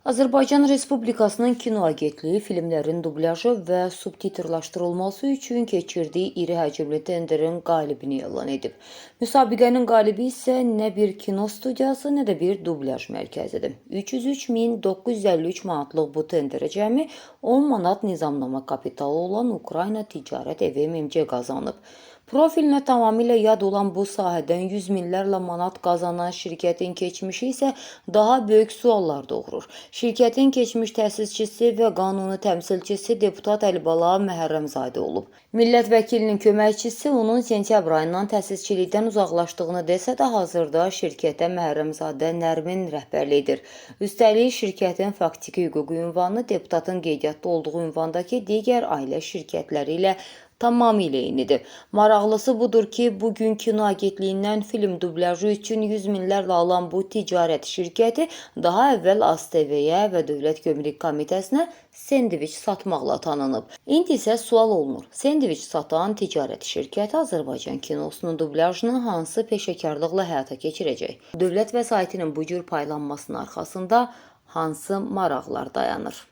Azərbaycan Respublikasının Kino Agentliyi filmlərin dublyajı və subtitrlaşdırılması üçün keçirdiyi iri həcmli tenderin qalibini elan edib. Müsabiqənin qalibi isə nə bir kino studiyası, nə də bir dublyaj mərkəzidir. 303.953 manatlıq bu tenderə cəmi 10 manat nizamnama kapitalı olan Ukrayna Ticarət Evi MMC qazanıb. Profilinə tamamilə yad olan bu sahədən yüz minlərlə manat qazanan şirkətin keçmişi isə daha böyük suallar doğurur. Şirkətin keçmiş təsisçisi və qanuni təmsilçisi deputat Əlibala Məhərrəmzadə olub. Millət vəkilinin köməkçisi onun sentyabr ayından təsisçilikdən uzaqlaşdığını desə də, hazırda şirkətə Məhərrəmzadə Nərmin rəhbərlik edir. Üstəlik, şirkətin faktiki hüquqi ünvanı deputatın qeydiyyatda olduğu ünvandakı digər ailə şirkətləri ilə tamamilə eynidir. Maraqlısı budur ki, bugün Kino Agentliyindən film dublyajı üçün yüz minlərlə alan bu ticarət şirkəti daha əvvəl AzTV-yə və Dövlət Gömrük Komitəsinə sendviç satmaqla tanınıb. İndi isə sual olunur. Sendviç satan ticarət şirkəti Azərbaycan kinosunun dublyajını hansı peşəkarlıqla həyata keçirəcək? Dövlət vəsaitinin bu cür paylanmasının arxasında hansı maraqlar dayanır?